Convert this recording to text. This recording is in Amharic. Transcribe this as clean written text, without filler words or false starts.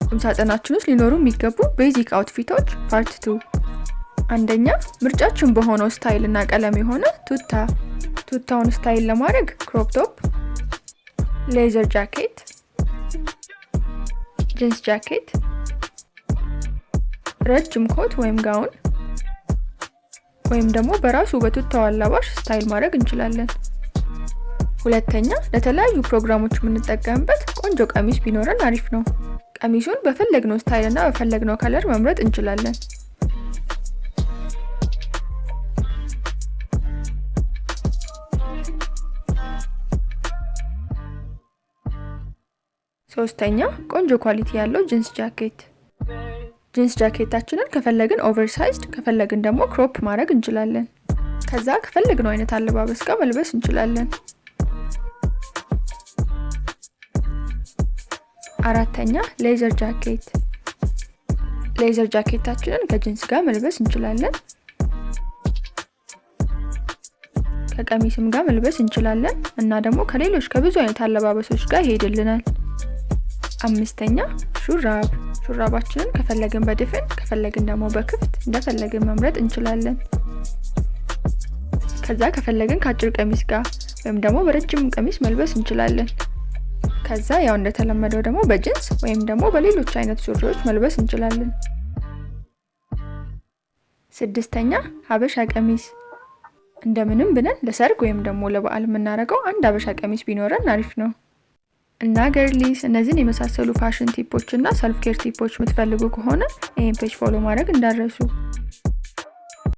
ቁምሳጥናችን ውስጥ ሊኖሩ የሚገቡ basic outfit ኦች part 2። አንደኛ፣ ምርጫችን በሆነው style እና ቀለም የሆነ ቱታ። ቱታውን style ለማድረግ crop top፣ leather jacket፣ jeans jacket፣ ረጅም ኮት ወይም ጋውን ወይም ደግሞ በራሱ በቱታው አላባሽ style ማድረግ እንችላለን። ሁለተኛ፣ ለተለያዩ ፕሮግራሞች የምንጠቀምበት ቆንጆ ቀሚስ ቢኖረን አሪፍ ነው። ቀሚሱን በፈለግነው style እና በፈለግነው color መምረጥ እንችላለን። ሶስተኛ፣ ቆንጆ quality ያለው jeans jacket። Jeans ጃኬታችንን ከፈለግን oversized፣ ከፈለግን ደግሞ crop ማድረግ እንችላለን። ከዛ ከፈለግነው አይነት አለባበስ ጋር መልበስ እንችላለን። አራተኛ፣ leather jacket። Leather ጃኬታችንን ከጂንስ ጋር መልበስ እንችላለን። ከቀሚስም ጋር መልበስ እንችላለን እና ደግሞ ከሌሎች ከብዙ አይነት አለባበሶች ጋር ይሄድልናል። አምስተኛ፣ ሹራብ። ሹራባችንን ከፈለግን በድፍን፣ ከፈለግን ደግሞ በክፍት እንደፈለግን መምረጥ እንችላለን። ከዛ ከፈለግን ከአጭር ቀሚስ ጋር ወይም ደግሞ በረጅም ቀሚስ መልበስ እንችላለን። ከዛ ያው እንደተለመደው ደግሞ በጅንስ ወይም ደግሞ በሌሎች አይነት ሱሪዎች መልበስ እንችላለን። ስድስተኛ፣ ሀበሻ ቀሚስ። እንደምንም ብለን ለሰርግ ወይም ደግሞ ለበዓል የምናደርገው አንድ ሀበሻ ቀሚስ ቢኖረን አሪፍ ነው። እና girlies፣ እነዚህን የመሳሰሉ fashion tip ኦች እና self care tip ኦች የምትፈልጉ ከሆነ ይህን page follow ማድረግ እንዳትረሱ።